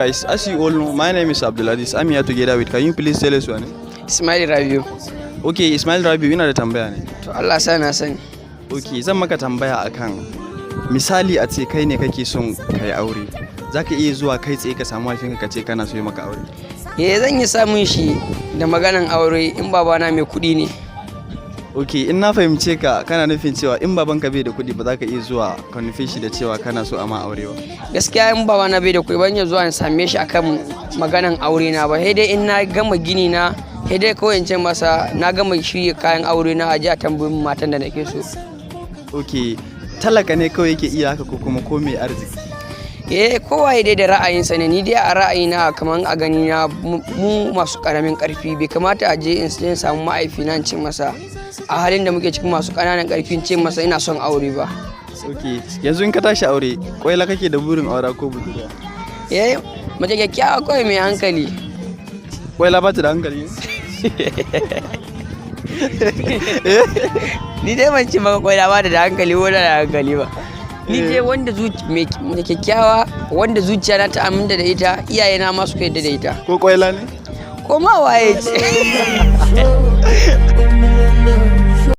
Guys, as you all know, my name is Abdulaziz. I'm here together with, can you please tell us your name? Ismail Rabiu. Okay, Ismail Rabiu, ina da tambaya ne. To, Allah sa na sani. Okay, zan maka tambaya akan misali a ce kai ne kake son kai aure. Za ka iya zuwa kai tsaye ka samu mahaifinka ka ce kana so yi maka aure? Eh, zan yi samun shi da maganan aure in babana mai kuɗi ne. Ok, in na fahimce ka, kana nufin cewa in babanka bai da kuɗi, ba za ka iya zuwa ka nufe shi da cewa kana so a ma aure ba? Gaskiya, in babana bai da kuɗi, ban iya zuwa in same shi akan maganan aure na ba. Sai dai in na gama gini na, sai dai kawai in ce masa na gama shirya kayan aure na, a ji a tambayi matan da nake so. Ok, talaka ne kawai yake iya haka ko kuma ko mai arziki? Eh, kowa dai da ra'ayinsa ne. Ni dai a ra'ayina, kamar a gani na, mu masu karamin karfi bai kamata a je in samu ma'aifina in ce masa, a halin da muke cikin masu ƙananan karfi, in ce masa ina son aure ba. Ok, yanzu in ka tashi aure, kwaila kake da burin aura ko budurwa? Eh, mace kyakkyawa kawai mai hankali. Kwaila ba ta da hankali? Ni dai ban ce maka kwaila ba da hankali ko da hankali ba. Ni dai wanda mai kyakkyawa, wanda zuciya na ta aminta da ita, iyayena ma suka yarda da ita. Ko kwaila ne? Ko ma waye ce.